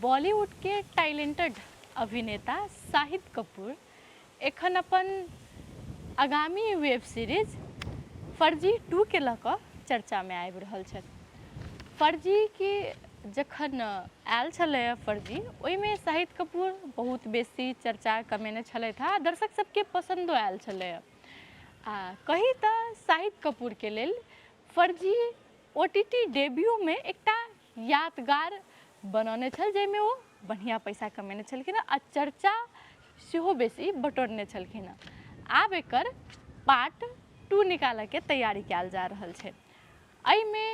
बॉलीवुडके talented अभिनेता शाहिद कपूर एखन अपन आगामी वेब सीरीज फर्जी टूके लऽ कऽ चर्चामे आबि रहल छथि। फर्जीके जखन आयल छलैए फर्जी, ओहिमे शाहिद कपूर बहुत बेसी चर्चा कमेने छलथि हँ आ दर्शक सबके पसन्दो आयल छलैए। आ कही तऽ शाहिद कपूरके लेल फर्जी ओ टी टी डेब्यूमे एकटा यादगार बनौने छल, जाहिमे ओ बढ़िआँ पैसा कमेने छलखिन हँ आ चर्चा सेहो बेसी बटोरने छलखिन हँ। आब एकर पार्ट टू निकालऽके तैयारी कयल जा रहल छै। एहिमे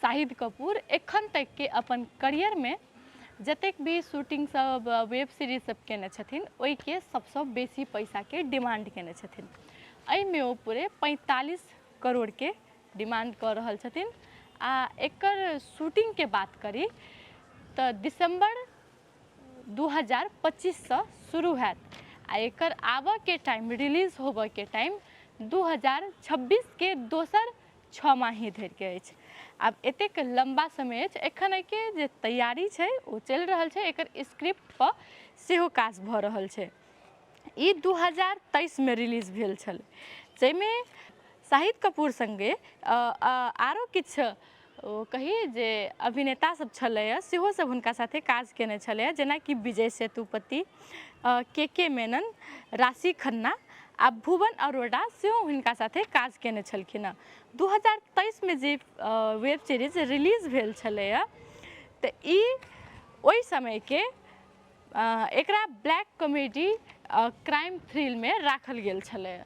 शाहिद कपूर एखन तकके अपन करियरमे जतेक भी शूटिंग सब, वेब सीरीज सब केने छथिन, ओहिके सबसँ बेसी पैसाके डिमांड केने छथिन। एहिमे ओ पूरे 45 करोड़के डिमांड कऽ रहल छथिन। आ एकर शूटिंगके बात करी तऽ दिसम्बर 2025सँ शुरू हैत आ एकर आबऽके टाइम, रिलीज होबऽके टाइम 2026के दोसर 6 माही धरिके अछि। आब एतेक लम्बा समय अछि, एखन एहिके जे तैयारी छै ओ चलि रहल छै, एकर स्क्रिप्टपर सेहो काज भऽ रहल छै। ई 2023मे रिलीज भेल छल, जाहिमे शाहिद कपूर सङ्गे आरो किछु ओ कही जे अभिनेता सब छलैए, सेहो सब हुनका साथे काज केने छलैए, जेनाकि विजय सेतुपति, के के मेनन, राशि खन्ना आ भुवन अरोड़ा सेहो हुनका साथे काज केने छलखिन हँ। 2023मे जे वेब सीरीज रिलीज भेल छलैए तऽ ई ओहि समयके एकरा ब्लैक कॉमेडी क्राइम थ्रिलमे राखल गेल छलै।